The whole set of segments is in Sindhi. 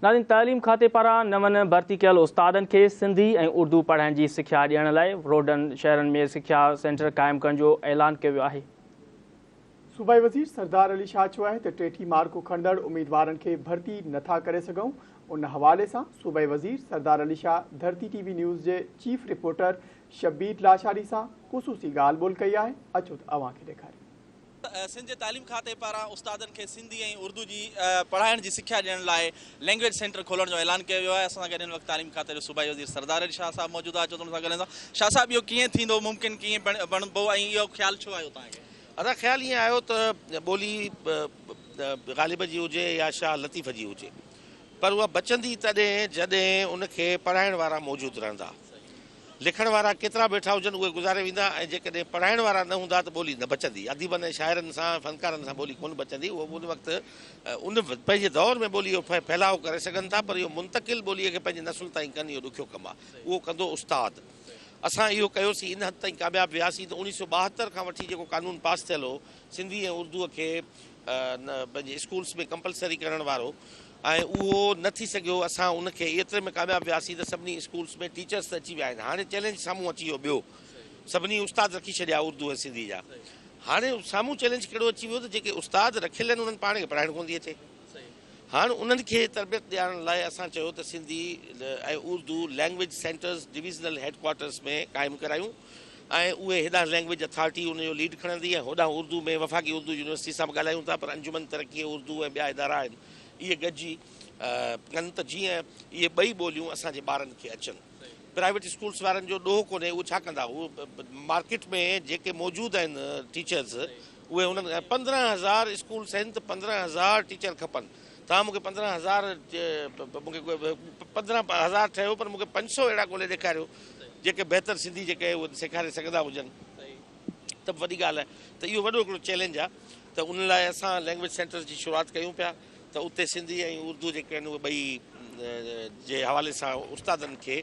ناظرين تعليم کاتي پاران نون ڀرتي ڪيل استادن کي سنڌي ۽ اردو پڙهائڻ جي سکيا ڏيڻ لاء روڊن شهرن ۾ سکيا سينٽر قائم ڪرڻ جو اعلان ڪيو ويو آهي. صوبائي وزير سردار علي شاهه چيو آهي ته ٽيٽي مارڪون کڻندڙ اميدوارن کي ڀرتي نٿا ڪري سگهون، ان حوالي سان صوبائي وزير سردار علي شاهه ڌرتي ٽي وي نيوز جي چيف رپورٽر شبير لاشاري سان خصوصي ڳالهه ٻولهه ڪئي آهي، اچو ته اوهان کي ڏيکاريون. سنڌ جي تعليم کاتي پاران استادن کي سنڌي ۽ اردو جي پڙهائڻ جي سکيا ڏيڻ لاء لينگويج سينٽر کولڻ جو اعلان ڪيو ويو آهي. اسان سان گڏ هن وقت تعليم کاتي جو صوبائي وزير سردار علي شاهه صاحب موجود آهي. اچو ته ان سان ڳالهايون ٿا. شاهه صاحب اهو ڪيئن ٿيندو، ممڪن ڪيئن بڻبو ۽ اهو خيال ڇو آيو توهان کي؟ ادا خيال ائين آيو ته ٻولي غالب جي هجي يا شاهه لطيف جي هجي پر اها بچندي تڏهن جڏهن ان کي پڙهائڻ وارا موجود رهندا. لکڻ وارا ڪيترا به ويٺا هجن اهي گذاري ويندا ۽ جيڪڏهن پڙهائڻ وارا نه هوندا ته ٻولي نه بچندي. اديبن ۽ شاعرن سان فنڪارن سان ٻولي ڪونه بچندي. اهو ان وقت ان پنهنجي دور ۾ ٻوليء جو ڦهلاء ڪري سگهن ٿا پر اهو منتقل ٻوليء کي پنهنجي نسل تائين ڪن اهو ڏکيو ڪم آهي. اهو ڪندو استاد. اسان اهو ڪيوسين ان حد تائين ڪامياب وياسين ته 1972 کان وٺي جيڪو قانون پاس ٿيل هو سنڌي ۽ اردوء کي پنهنجي اسڪولس ۾ ڪمپلسري ڪرڻ وارو ۽ اهو نه ٿي سگهيو، اسان ان کي ايتري ۾ ڪامياب وياسين ته سڀني اسڪولس ۾ ٽيچرس ته اچي ويا آهن، هاڻي چئلينج سامهون اچي ويو ٻيو سڀني استاد رکي ڇڏيا اردو ۽ سنڌي جا، هاڻي سامهون چئلينج ڪهڙو اچي ويو ته جيڪي استاد رکيل آهن انهن پاڻ کي پڙهائڻ ڪونه ٿي اچي، هاڻ انهن کي تربيت ڏيارڻ لاء اسان چيو ته Sindhi ۽ Urdu language centres divisional head quarters ۾ قائم ڪرايون ۽ اهي هيڏانهن لينگويج اٿارٽي ان جو ليڊ کڻندي ۽ هوڏانهن اردو ۾ وفاقي اردو يونيورسٽي سان به ڳالهايون ٿا پر انجمن ترقي اردو ۽ ٻيا ادارا آهن اهي گڏجي ڪن ته جيئن اهي ٻئي ٻوليون اسان جي ٻارن کي اچن. پرائيويٽ اسڪولس وارن جو ڏوهه ڪونهي اهي ڇا ڪندا هو مارڪيٽ ۾ جيڪي موجود آهن ٽيچرز اهي انهن 15,000 اسڪولس آهن ته 15,000 ٽيچر کپن توهان مونکي 15,000 مونکي 15,000 ٺهيو پر مونکي 500 اهڙا ڳولي ڏيکاريو جيڪي بهتر سنڌي جيڪي اهي سيکاري سگهندا هجن ته به وڏي ڳالهه آهي ته اهو وڏو هڪڙو چئلينج آهي ته ان لاء اسان لينگويج سينٽرز جي شروعات ڪيون پيا ته اتي سنڌي ۽ اردو جيڪي آهن اهي ٻئي جي حوالي سان استادن کي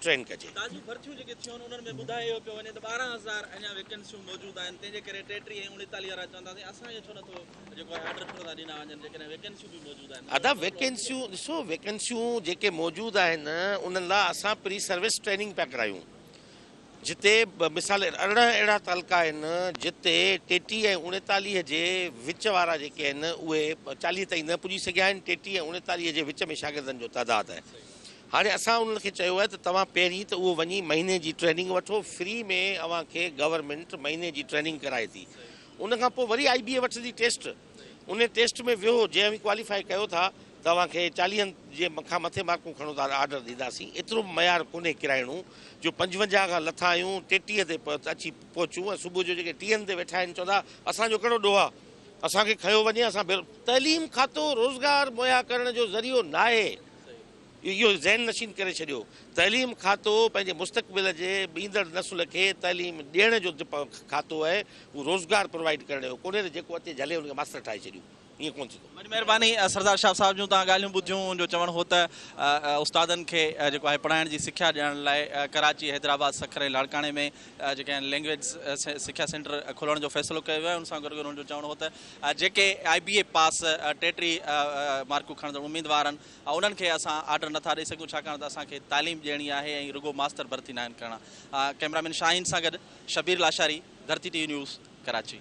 ٽرين ڪجي. تازيون ڀرتيون جيڪي ٿيون آهن انهن ۾ ٻڌايو اهو پيو وڃي ته 12,000 اڃا ويڪنسيون موجود آهن تنهن جي ڪري 33 ۽ 39 وارا چون ٿا سائين اسان کي ڇو نٿو جيڪو آهي آرڊر ڇو نٿا ڏنا وڃن جيڪڏهن ويڪنسيون به موجود آهن. ادا ويڪنسيون ڏسو ويڪنسيون جيڪي موجود آهن انهن لاء اسان پري سروس ٽريننگ پيا ڪرايون جتي مثال 18 اهڙا تعلقا آهن جتي 33 ۽ 39 جي وچ وارا جيڪي آهن اهي 40 تائين نه پڄي سگهيا آهن 33 ۽ 39 جي وچ ۾ شاگردن جو تعداد آهي هاڻي اسان انهن کي چيو آهي ته توهان پهرين ته اهو وڃي مهيني جي ٽريننگ وٺو فري ۾ اوهان کي گورنمينٽ مهيني جي ٽريننگ ڪرائي ٿي ان کان پوء وري آئي بي اي وٺندي ٽيسٽ ان ٽيسٽ ۾ ويهو جي اوهين ڪواليفائي ڪيو ٿا ته اوهان کي چاليهن جي کان مٿي مارڪون کڻو ٿا آرڊر ڏينداسين ايترو به معيار ڪونهي ڪرائڻو جو 55 کان لٿا آهيون 33 تي اچي پهچون ۽ صبح جو جيڪي ٽيهن تي ويٺا آهن چوندا اسان جو ڪهڙو ڏوهه آهي اسان کي کنيو وڃي اسان تعليم کاتو روزگار مهيا ڪرڻ جو ذريعو ناهي. اهو ذهن نشين ڪري ڇڏيو. تعليم کاتو پنهنجي مستقبل جي ايندڙ نسل کي تعليم ڏيڻ جو کاتو آهي، هو روزگار پرووائيڊ ڪرڻ جو ڪونهي ته جيڪو اچي جهلي ان کي ماستر ٺاهي ڇڏيون، ائين ڪونه ٿيندو. وڏي مهرباني سردار شاهه صاحب جون توهان ڳالهيون ٻڌيون ان جو چوڻ هو ته استادن کي جيڪو آهي پڙهائڻ جي سکيا ڏيڻ لاء ڪراچي، حيدرآباد، سکر ۽ لاڙڪاڻي ۾ جيڪي آهن لينگويج سکيا سينٽر کولڻ جو فيصلو ڪيو ويو آهي ان سان گڏ گڏ هن جو چوڻ هو ته جيڪي آء بي اي پاس 33 مارڪون کڻندڙ اميدوار آهن انهن کي اسان آرڊر نٿا ڏئي سگهون ڇاڪاڻ ته اسان کي تعليم ڏيڻي آهي ۽ رڳو ماستر ڀرتي ناهن ڪرڻا. ڪئميرا مين شاهين سان گڏ Shabbir Lashari, Dharti T V news, Karachi.